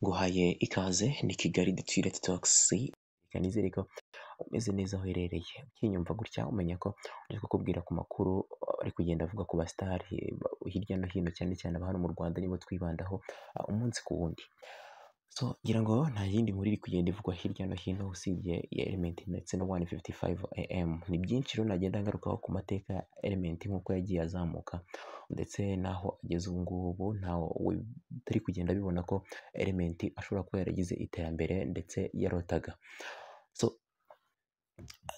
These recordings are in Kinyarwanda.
Nguhaye ikaze, ni Kigali Dutireti Tokisi, reka nizere ko umeze neza aho uherereye. Ukinyumva gutya umenya ko uri kukubwira ku makuru ari kugenda avuga ku basitari hirya no hino, cyane cyane aba hano mu Rwanda nibo twibandaho umunsi ku wundi. So ngira ngo nta yindi nkuru iri kugenda ivugwa hirya no hino usibye iya Element ndetse na 155 AM. Ni byinshi rero nagenda ngarukaho ku mateka ya Element nk'uko yagiye azamuka ndetse n'aho ageze ubu ngubu, ntawe utari kugenda abibona ko Element ashobora kuba yaragize iterambere ndetse yarotaga. So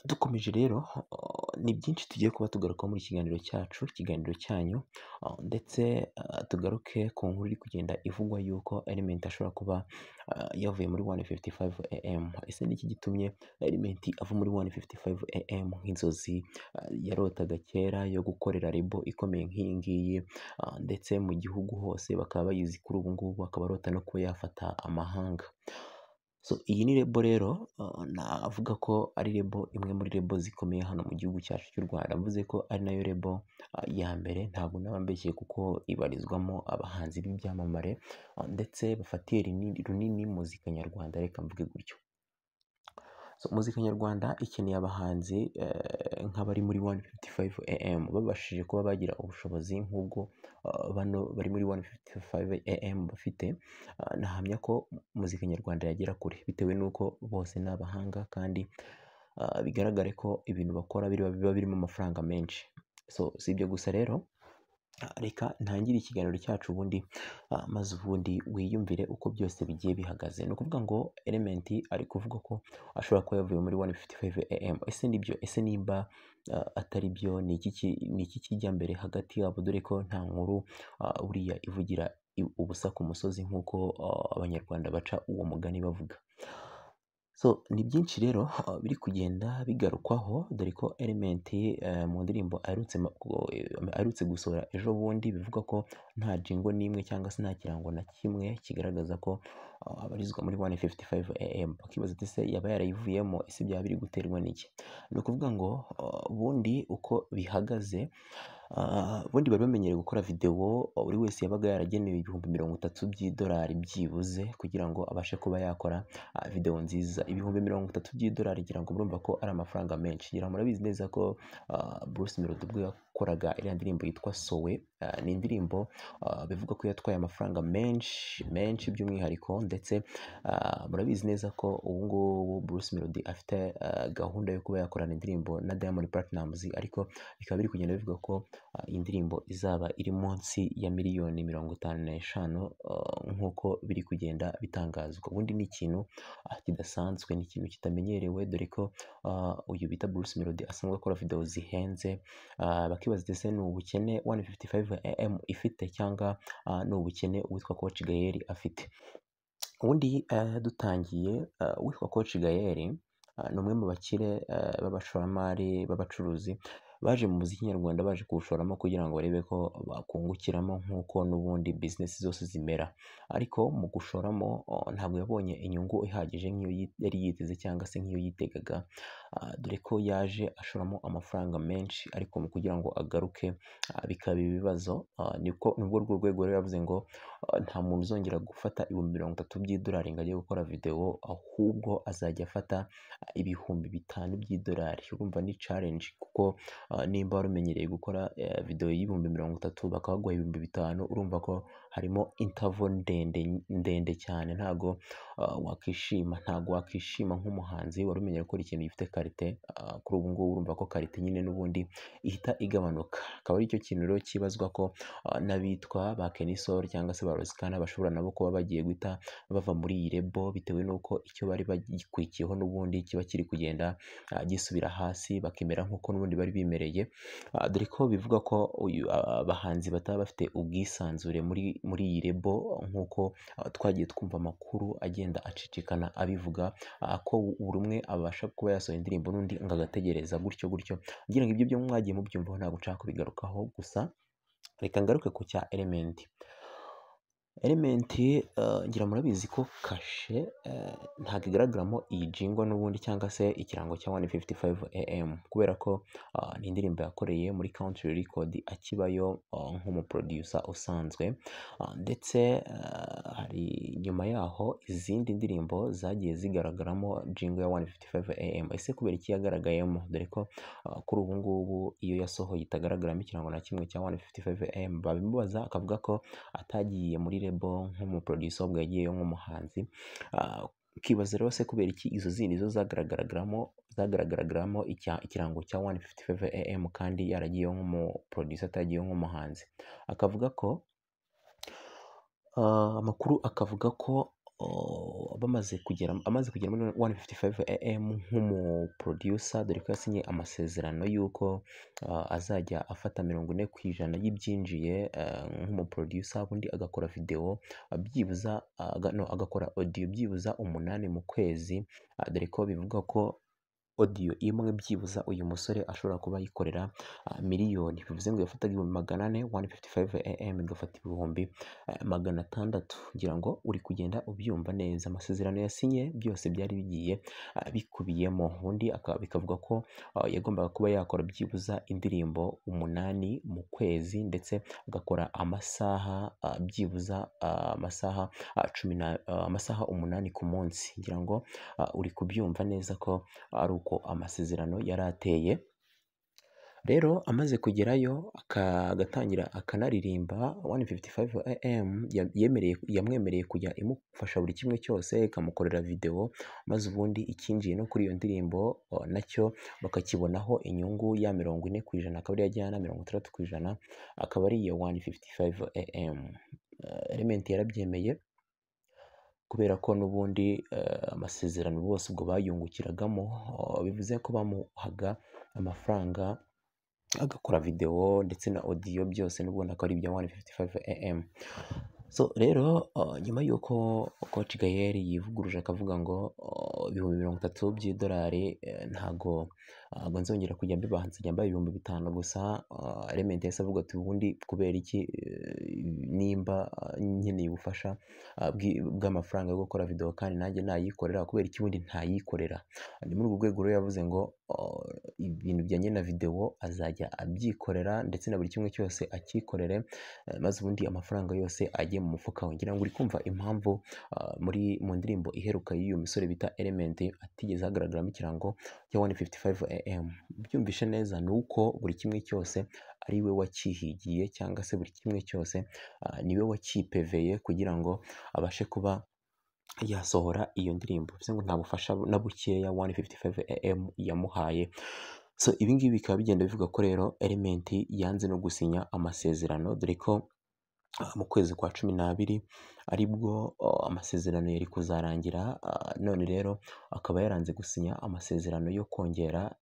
dukomeje rero, ni byinshi tugiye kuba tugarukaho muri kiganiro cyacu, ikiganiro cyanyu, ndetse tugaruke ku nkuru iri kugenda ivugwa yuko Element ashobora kuba yavuye muri 155 AM. Ese ni iki gitumye Element ava muri 155 AM nk'inzozi yarotaga kera yo gukorera label ikomeye nk'iyi ngiyi, ndetse mu gihugu hose bakaba bayizi kuri ubu ngubu, akaba arota no kuba yafata amahanga. So iyi ni label rero, navuga ko ari label imwe muri label zikomeye hano mu gihugu cyacu cy'u Rwanda. Mvuze ko ari nayo label ya mbere ntabwo naba mbeshye, kuko ibarizwamo abahanzi b'ibyamamare ndetse bafatiye runini muzika nyarwanda, reka mvuge gutyo. So muzika nyarwanda ikeneye abahanzi nk'abari muri 155 AM babashije kuba bagira ubushobozi nk'ubwo bano bari muri 155 AM bafite, nahamya ko muzika nyarwanda yagera kure, bitewe n'uko bose ni abahanga kandi bigaragare ko ibintu bakora biba birimo amafaranga menshi. So si ibyo gusa rero, reka ntangire ikiganiro cyacu ubundi, maze ubundi wiyumvire uko byose bigiye bihagaze. Ni ukuvuga ngo Element ari kuvuga ko ashobora kuba yavuye muri 155 AM. Ese nibyo? Ese nimba atari byo, ni iki kijya mbere hagati yabo, dore ko nta nkuru buriya ivugira ubusa ku musozi nk'uko Abanyarwanda baca uwo mugani bavuga. So ni byinshi rero biri kugenda bigarukwaho, dore ko Element mu ndirimbo aherutse gusohora ejo bundi bivuga ko nta jingo n'imwe cyangwa se nta kirango na kimwe kigaragaza ko abarizwa muri 155 AM. Bakibaza ati ese yaba yarayivuyemo? Ese byaba biri guterwa n'iki? Ni ukuvuga ngo ubundi uko bihagaze, ubundi bari bamenyereye gukora videwo, buri wese yabaga yaragenewe 30,000 by'idolari byibuze kugira ngo abashe kuba yakora videwo nziza. 30,000 by'idolari ngira ngo murumva ko ari amafaranga menshi. Ngira ngo murabizi neza ko Bruce Melody ubwo yakoraga iriya ndirimbo yitwa Sowe, ni indirimbo bivuga ko yatwaye amafaranga menshi menshi by'umwihariko, ndetse murabizi neza ko ubu ngubu Bruce Melody afite gahunda yo kuba yakorana indirimbo na Diamond Platnumz, ariko bikaba biri kugenda bivuga ko iyi ndirimbo izaba iri munsi ya miliyoni 55 nk'uko biri kugenda bitangazwa. Ubundi ni ikintu kidasanzwe, ni ikintu kitamenyerewe, dore ko uyu bita Bruce Melody asanzwe akora videwo zihenze. Bakibaza ese ni ubukene 155 AM ifite cyangwa ni ubukene uwitwa Coach Gael afite? Ubundi dutangiye, uwitwa Coach Gael ni umwe mu bakire b'abashoramari b'abacuruzi baje mu muziki nyarwanda, baje kuwushoramo kugira ngo barebe ko bakungukiramo nk'uko n'ubundi business zose zimera. Ariko mu gushoramo ntabwo yabonye inyungu ihagije nk'iyo yari yiteze cyangwa se nk'iyo yitegaga, dore ko yaje ashoramo amafaranga menshi, ariko mu kugira ngo agaruke bikaba ibibazo. Nibwo urwo rwego rero yavuze ngo nta muntu uzongera gufata 30,000 by'idolari ngo ajye gukora videwo, ahubwo azajya afata 5,000 by'idolari. Urumva ni challenge, kuko nimba wari umenyereye gukora videwo y'30,000 bakaguha 5,000, urumva ko harimo interval ndende ndende cyane. Ntago wakishima, ntago wakishima nk'umuhanzi wari umenyereye gukora ikintu gifite karite. Kuri ubu ngubu urumva ko karite nyine n'ubundi ihita igabanuka. Akaba ari cyo kintu rero kibazwa ko n'abitwa ba Kenny Sol cyangwa se ba Rosikana bashobora nabo kuba bagiye guhita bava muri iyi label, bitewe n'uko icyo bari bagikurikiyeho n'ubundi kiba kiri kugenda gisubira hasi, bakemera nk'uko n'ubundi bari bimereye, dore ko bivuga ko uyu abahanzi bataba bafite ubwisanzure muri iyi label, nk'uko twagiye twumva amakuru agenda acicikana abivuga ko buri umwe abasha kuba yasohora indirimbo n'undi ngo agategereza gutyo gutyo. Ngira ngo ibyo byo mwagiye mubyumvaho, ntabwo nshaka kubigarukaho, gusa reka ngaruke ku cya Element. Element ngira murabizi ko kashe ntabwo igaragaramo iyi jingle n'ubundi cyangwa se ikirango cya 155 AM, kubera ko ni indirimbo yakoreye muri Country Record akibayo nk'umuproducer usanzwe, ndetse hari nyuma yaho izindi ndirimbo zagiye zigaragaramo jingle ya 155 AM. Ese kubera iki yagaragayemo? Dore ko kuri ubu ngubu iyo yasohoye itagaragaramo ikirango na kimwe cya 155 AM. Babimubaza akavuga ko atagiye muri label nk'umuproducer, ahubwo yagiyeyo nk'umuhanzi. Ukibaza rero se kubera iki izo zindi zo zagaragaragamo ikirango cya 155 AM kandi yaragiyeyo nk'umuproducer atagiyeyo nk'umuhanzi? Akavuga ko amakuru akavuga ko bamaze kugera amaze kugera muri 155 AM nk'umuproducer, dore ko yasinye amasezerano y'uko azajya afata 40% y'ibyinjiye nk'umuproducer, ubundi agakora video byibuza no, agakora audio byibuza 8 mu kwezi, dore ko bivuga ko audio imwe byibuza uyu musore ashobora kuba ayikorera miliyoni. Bivuze ngo yafataga 400,000, 155 AM igafata 600,000. Ngira ngo uri kugenda ubyumva neza. Amasezerano yasinye byose byari bigiye bikubiyemo. Ubundi bikavuga ko yagombaga kuba yakora byibuza indirimbo 8 mu kwezi, ndetse agakora amasaha byibuza amasaha cumi na amasaha 8 ku munsi. Ngira ngo uri kubyumva neza ko ari uko amasezerano yari ateye. Rero amaze kugerayo agatangira akanaririmba, 155 AM yamwemereye kujya imufasha buri kimwe cyose, ikamukorera video, maze ubundi ikinjiye no kuri iyo ndirimbo nacyo bakakibonaho inyungu ya 40%, akaba ariyo ajyana 60% akaba ari iya 155 AM. Element yarabyemeye kubera ko n'ubundi amasezerano bose ubwo bayungukiragamo, bivuze ko bamuhaga amafaranga agakora video ndetse na audio byose n'ubundi akaba ari ibya 155 AM. So rero nyuma y'uko Coach Gael yivuguruje akavuga ngo 30,000 by'idolari ntago nzongera kujya mbibaha, nzajya mbaha 5,000 gusa. Element yahise avuga ati ubundi kubera iki nimba nkeneye ubufasha bw'amafaranga yo gukora video kandi nanjye nayikorera, kubera iki ubundi ntayikorera? Ni muri urwo rwego rero yavuze ngo ibintu bijyanye na video azajya abyikorera ndetse na buri kimwe cyose akikorere, maze ubundi amafaranga yose ajye mu mufuka we. Ngira ngo uri kumva impamvu mu ndirimbo iheruka y'uyu musore bita Element atigeze hagaragaramo ikirango cya 155 AM. Byumvishe neza ni uko buri kimwe cyose ari we wakihigiye, cyangwa se buri kimwe cyose niwe wakipeveye kugira ngo abashe kuba yasohora iyo ndirimbo. Bivuze ngo nta bufasha na bukeya 155 AM yamuhaye. So ibi ngibi bikaba bigenda bivuga ko rero Element yanze no gusinya amasezerano, dore ko mu kwezi kwa 12 aribwo amasezerano yari kuzarangira. None rero akaba yaranze gusinya amasezerano yo kongera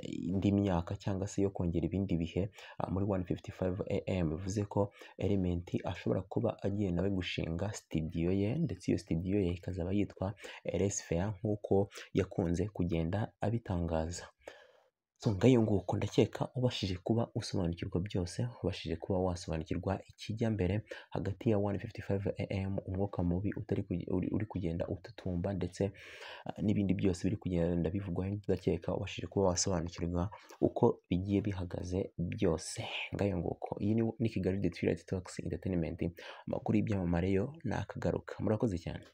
indi myaka cyangwa se yo kongera ibindi bihe muri 155 AM. Bivuze ko Element ashobora kuba agiye nawe gushinga studio ye, ndetse iyo studio ye ikazaba yitwa RS Fair nk'uko yakunze kugenda abitangaza. So ngayo nguko, ndakeka ubashije kuba usobanukirwa byose, ubashije kuba wasobanukirwa ikijya mbere hagati ya 155 AM, umwuka mubi uri kugenda ututumba, ndetse n'ibindi byose biri kugenda bivugwaho. Ndakeka ubashije kuba wasobanukirwa uko bigiye bihagaze byose. Ngayo nguko, iyi ni Kigali The Twilight Talks Entertainment, amakuru y'ibyamamare yo nakagaruka. Murakoze cyane.